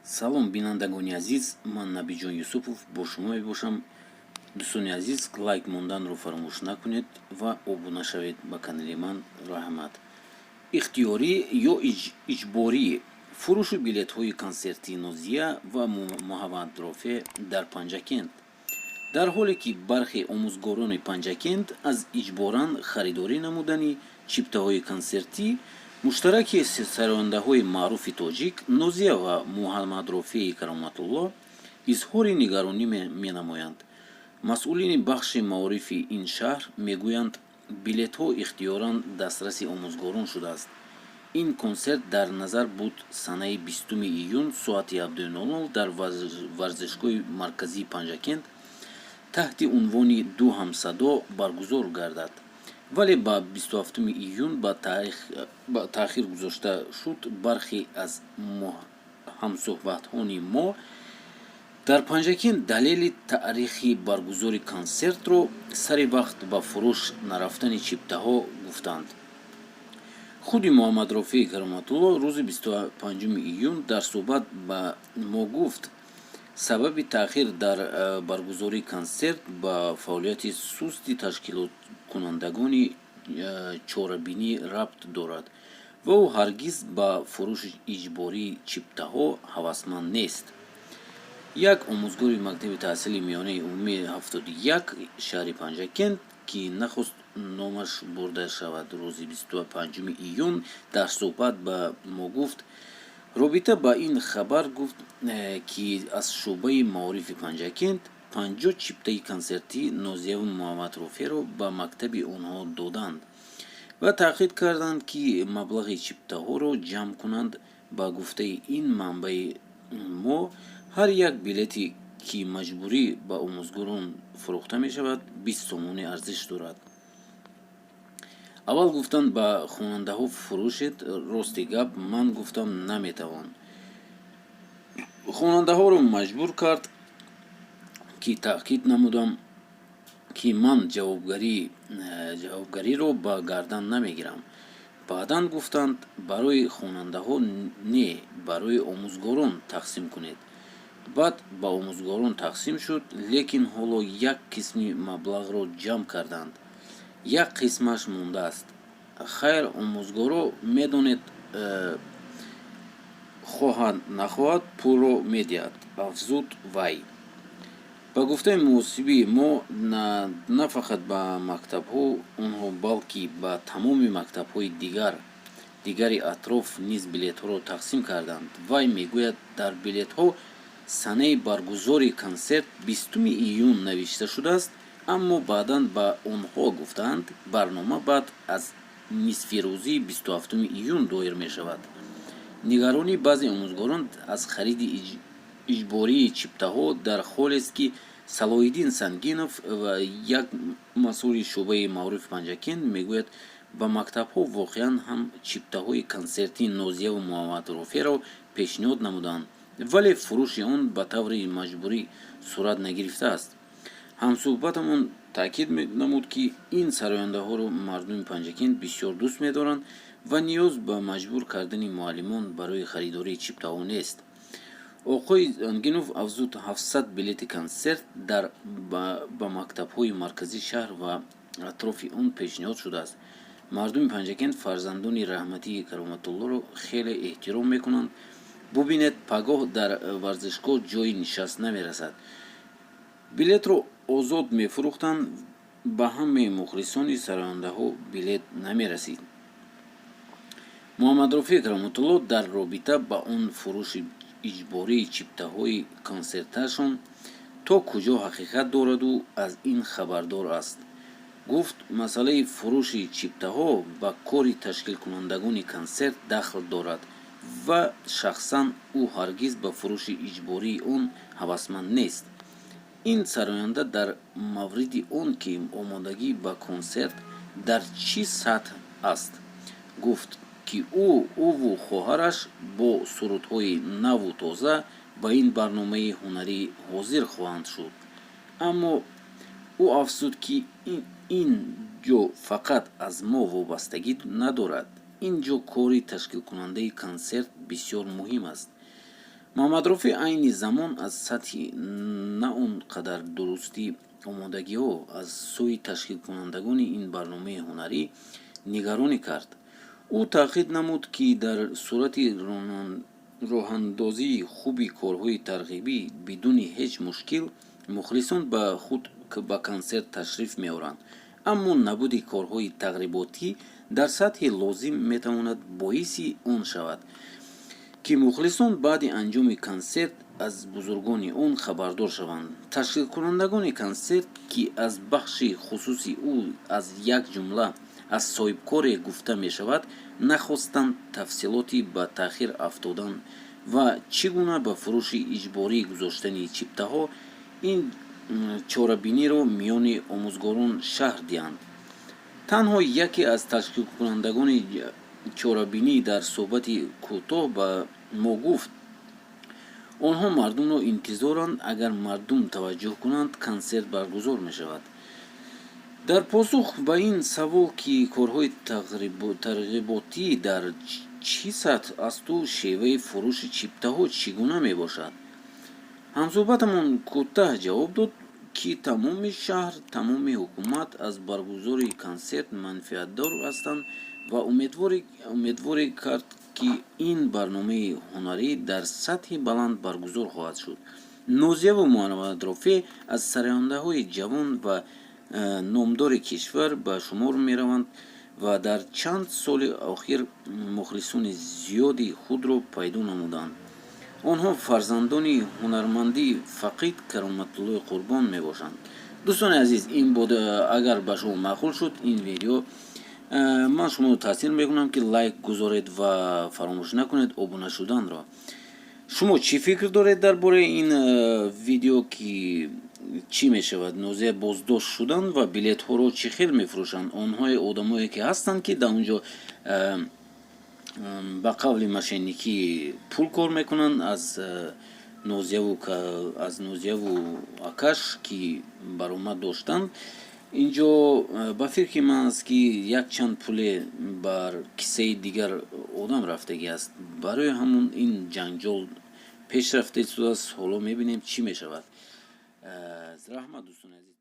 Салом, бинандагони азиз, ман Набиҷон Юсупов бо шумо мебошам. Дӯстони азиз, лайк монданро фаромӯш накунед ва обуна шавед ба канали ман. Раҳмат. Ихтиёрӣ ё иҷборӣ: фурӯши билетҳои консертии Нозия ва Муҳаммадрофеъ дар Панҷакент. Дар ҳоле ки бархе омӯзгорони Панҷакент аз иҷборан харидорӣ намудани чиптаҳои консертӣ муштараки сарояндаҳои маъруфи тоҷик Нозия ва Муҳаммадрофеи Кароматулло изҳори нигаронӣ менамоянд, масъулини бахши маорифи ин шаҳр мегӯянд, билетҳо ихтиёран дастраси омӯзгорон шудааст. Ин консерт дар назар буд санаи 20 июн соати 17:00 дар варзишгоҳи марказии Панҷакент таҳти унвони «Ду ҳамсадо» баргузор гардад, вале ба 27 июн ба таъхир гузошта шуд. Бархе аз ҳамсӯҳбатҳони мо дар Панҷакент далели таърихи баргузори консертро сари вақт ба фурӯш нарафтани чиптаҳо гуфтанд. Худи Муҳаммадрофеи Кароматулло рӯзи 25 июн дар суҳбат ба мо гуфт, сабаби таъхир дар баргузории консерт ба фаъолияти сусти ташкилкунандагони чорабинӣ рабт дорад ва ӯ ҳаргиз ба фурӯши иҷбории чиптаҳо ҳавасманд нест. Як омӯзгори мактаби таҳсили миёнаи умумии 71 шаҳри Панҷакент, ки нахост номаш бурда шавад, рӯзи 25 июн дар суҳбат ба мо гуфт, робита ба ин хабар гуфт, ки аз шӯъбаи маорифи Панҷакент 50 чиптаи консертии Нозияву Муҳаммадрофеъро ба мактаби онҳо доданд ва таъкид карданд, ки маблағи чиптаҳоро ҷамъ кунанд. Ба гуфтаи ин манбаи мо, ҳар як билете, ки маҷбурӣ ба омӯзгорон фурӯхта мешавад, 20 сомонӣ арзиш дорад. Аввал гуфтанд, ба хонандаҳо фурӯшед. Рости гап, ман гуфтам, наметавон хонандаҳоро маҷбур кард, ки таъкид намудам, ки ман ҷавобгариро ба гардан намегирам. Баъдан гуфтанд, барои хонандаҳо не, барои омӯзгорон тақсим кунед. Баъд ба омӯзгорон тақсим шуд, лекин ҳоло як қисми маблағро ҷамъ карданд, як қисмаш мондааст. Хайр, омӯзгоро, медонед, хоҳад нахоҳад пулро медиҳад, афзуд вай. Ба гуфтаи муҳосиби мо, на фақат ба мактабҳо онҳо, балки ба тамоми мактабҳои дигари атроф низ билетҳоро тақсим карданд. Вай мегӯяд, дар билетҳо санаи баргузории консерт 20 июн навишта шудааст, аммо баъдан ба онҳо гуфтаанд, барнома баъд аз нисфирӯзии 27 июн доир мешавад. Нигаронии баъзе омӯзгорон аз хариди иҷбории чиптаҳо дар ҳолест, ки Салоҳиддин Сангинов, як масъули шӯъбаи маорифи Панҷакент, мегӯяд, ба мактабҳо воқеан ҳам чиптаҳои консертии Нозияву Муҳаммадрофеъро пешниҳод намуданд, вале фурӯши он ба таври маҷбурӣ сурат нагирифтааст. Ҳамсӯҳбатамон таъкид намуд, ки ин сарояндаҳоро мардуми Панҷакент бисёр дӯст медоранд ва ниёз ба маҷбур кардани муаллимон барои харидории чиптаҳо нест. Оқои Сангинов афзуд, 700 билети консерт дар ба мактабҳои марказии шаҳр ва атрофи он пешниҳод шудааст. Мардуми Панҷакент фарзандони раҳматии Кароматуллоро хеле эҳтиром мекунанд. Бубинед, пагоҳ дар варзишгоҳ ҷои нишаст намерасад. Билетро озод мефурӯхтанд, ба ҳамаи мухлисони сарояндаҳо билет намерасид. Муҳаммадрофеъ Кароматулло дар робита ба он фурӯши иҷбории чиптаҳои консерташон то куҷо ҳақиқат дораду аз ин хабардор аст, гуфт, масъалаи фурӯши чиптаҳо ба кори ташкилкунандагони консерт дахл дорад ва шахсан ӯ ҳаргиз ба фурӯши иҷбории он ҳавасманд нест. Ин сароянда дар мавриди он ки омодагӣ ба консерт дар чӣ сатҳ аст, гуфт, ки ӯву хоҳараш бо сурудҳои наву тоза ба ин барномаи ҳунарӣ ҳозир хоҳанд шуд. Аммо ӯ афзуд, ки ин ҷо фақат аз мо вобастагӣ надорад, ин ҷо кори ташкилкунандаи консерт бисёр муҳим аст. Муҳаммадрофеъ айни замон аз сатҳи на он қадар дурусти омодагиҳо аз сӯи ташкилкунандагони ин барномаи ҳунарӣ нигаронӣ кард. Ӯ таъкид намуд, ки дар сурати роҳандозии хуби корҳои тарғибӣ бидуни ҳеҷ мушкил мухлисон ба худ ба консерт ташриф меоранд, аммо набуди корҳои тарғиботӣ дар сатҳи лозим метавонад боиси он шавад, ки мухлисон баъди анҷоми консерт аз бузургони он хабардор шаванд. Ташкилкунандагони консерт, ки аз бахши хусусӣ аз як ҷумла аз соҳибкоре гуфта мешавад, нахостанд тафсилоти ба таъхир афтодан ва чӣ гуна ба фурӯши иҷборӣ гузоштани чиптаҳо ин чорабиниро миёни омӯзгорон шарҳ диҳанд. Танҳо яке аз ташкилкунандагони чорабинӣ дар суҳбати кӯтоҳ ба мо гуфт, онҳо мардумро интизоранд, агар мардум таваҷҷӯҳ кунанд, консерт баргузор мешавад. Дар посух ба ин савол, ки корҳои тарғиботӣ дар чӣ сатҳ асту шеваи фурӯши чиптаҳо чӣ гуна мебошад, ҳамсӯҳбатамон кӯтаҳ ҷавоб дод, ки тамоми шаҳр, тамоми ҳукумат аз баргузории консерт манфиатдор ҳастанд ва умедворӣ кард, ки ин барномаи ҳунарӣ дар сатҳи баланд баргузор хоҳад шуд. Нозияву Муҳаммадрофеъ аз сарояндаҳои ҷавон ва номдори кишвар ба шумор мераванд ва дар чанд соли охир мухлисони зиёди худро пайдо намуданд. Онҳо фарзандони ҳунарманди фақид Кароматуллои Қурбон мебошанд. Дӯстони азиз, ин буд. Агар ба шумо маъқул шуд ин видео, ман шуморо таъсир мекунам, ки лайк гузоред ва фаромӯш накунед обуна шуданро. Шумо чӣ фикр доред дар бораи ин видео, ки чӣ мешавад? Нозия боздошт шуданд ва билетҳоро чӣ хел мефурӯшанд? Онҳое, одамое ки ҳастанд, ки дар он ҷо ба қавли мошенникӣ пул кор мекунанд аз Нозияву акаш, ки баромад доштанд инҷо, ба фикри ман аст, ки якчанд пуле бар киссаи дигар одам рафтагӣ аст. Барои ҳамун ин ҷанҷол пеш рафта истодааст. Ҳоло мебинем, чӣ мешавад. Раҳмат, дӯстони азиз.